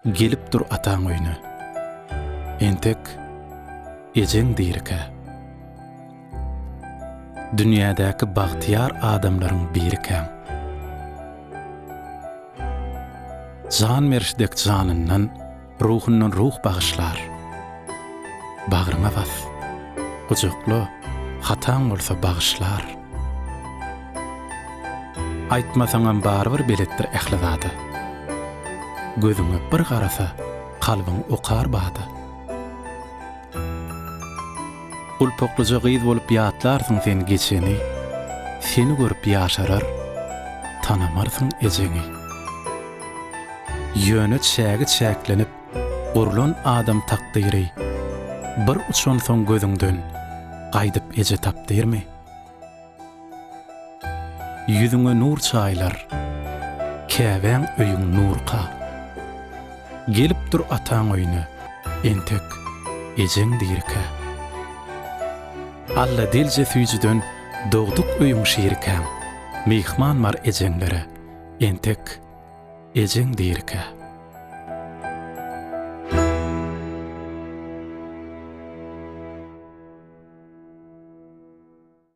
Gelip dur ataň öýüne. Entek ejeň dirikä. Dünýädäki bagtyýar adamlaryň birikäň. Jan beriş dek janyndan, ruhundan ruh bagyşlar. Bagryňa bas, gujakla, hataň bolsa bagyşlar. Aýtmasaňam barybir beletdir ähli zada. Gözüňe bir garasa, kalbyň okar bada. Gulpaklyja gyz bolup ýatlarsyň sen geçeni, Seni görüp ýaşarar, tanamarsyň ejeňi. Ýöne çägi çäklenip gurlan adam takdyry, Bir uçansoň gözüňden gaýdyp eje tapdyrmy? Ýüzüňe nur çaýylar, käbäň öýüň nurka. Gelip dur ataň öýüne, entek ejeň dirikä. Alla delje süýjüden dogduk öýüň şirikäň, Myhman bar ejeňlere, entek ejeň dirikä.